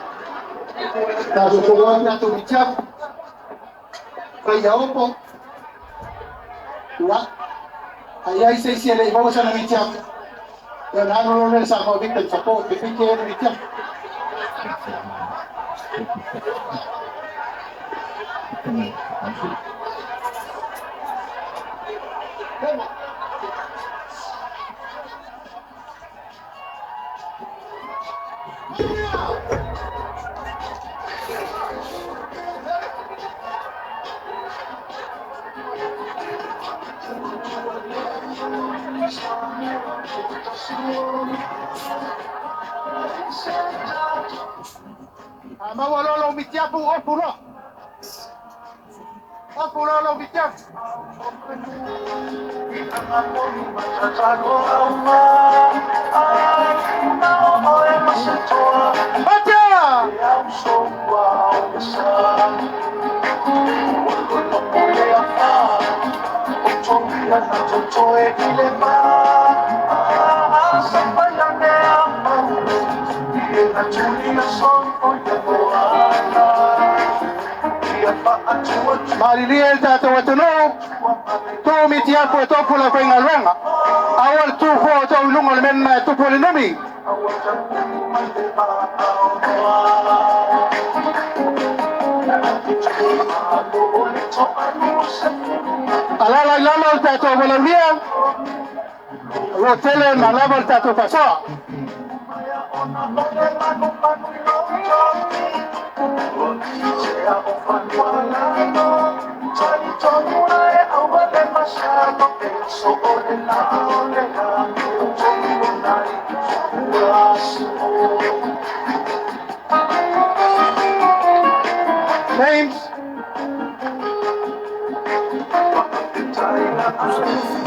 [SPEAKER 1] tatou atu tatou mitiafu, fai opo. Ia, ai ai se isi e le i maua sana mitiafu. Ia na alu loa lea Samoa Victim Support, te pite le mitiafu. A maua loa lou mitiafu ofu loa. Ofu loa lou mitiafu. Patia! Malilie le tatou atunuu, tuu mitiafu e tofu le faigaluega. Aua le tu fua o tou i luga o le mea lena e tupu le numi. Alala i lalo le tatou valaulia, ua tele ma lava le tatou faasoa. James.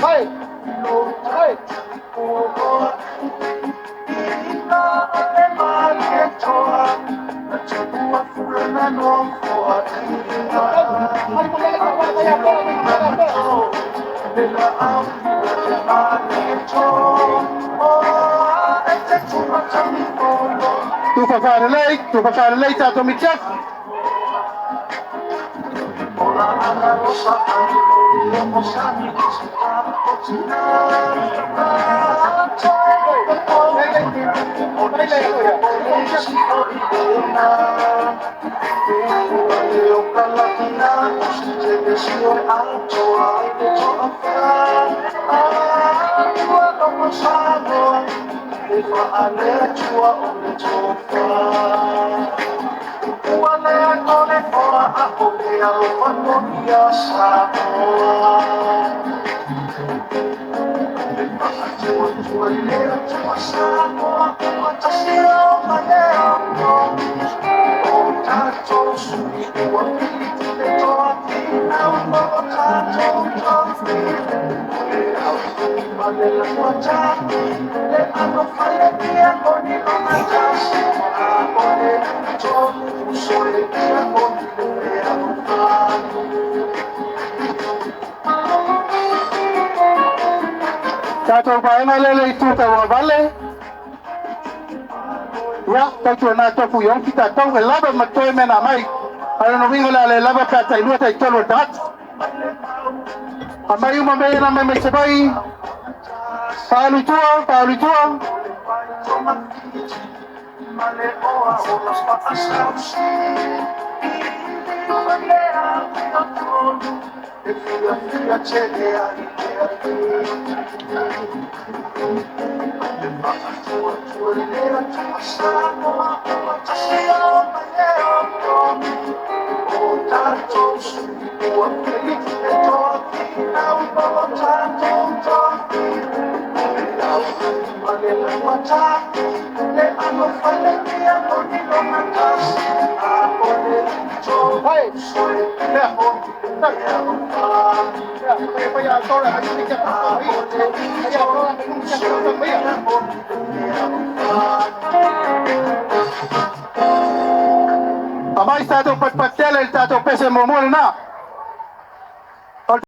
[SPEAKER 1] Hey. Hey. Tufa faalelei, tufa faalelei tatou mitiafu. Tatou vaega lea le itu tauagavale. Ia, tautua na tofu i ofi tatou e lava ma toe mea na mai. A o lona uiga o le a le lava pe a tailua taitolu o le tagata. Aumai uma mea ia na aumai mai Savaii. Faaalu i tua, faaalu i tua. Aumai tatou patupatutele i le tatou pese muamua lena.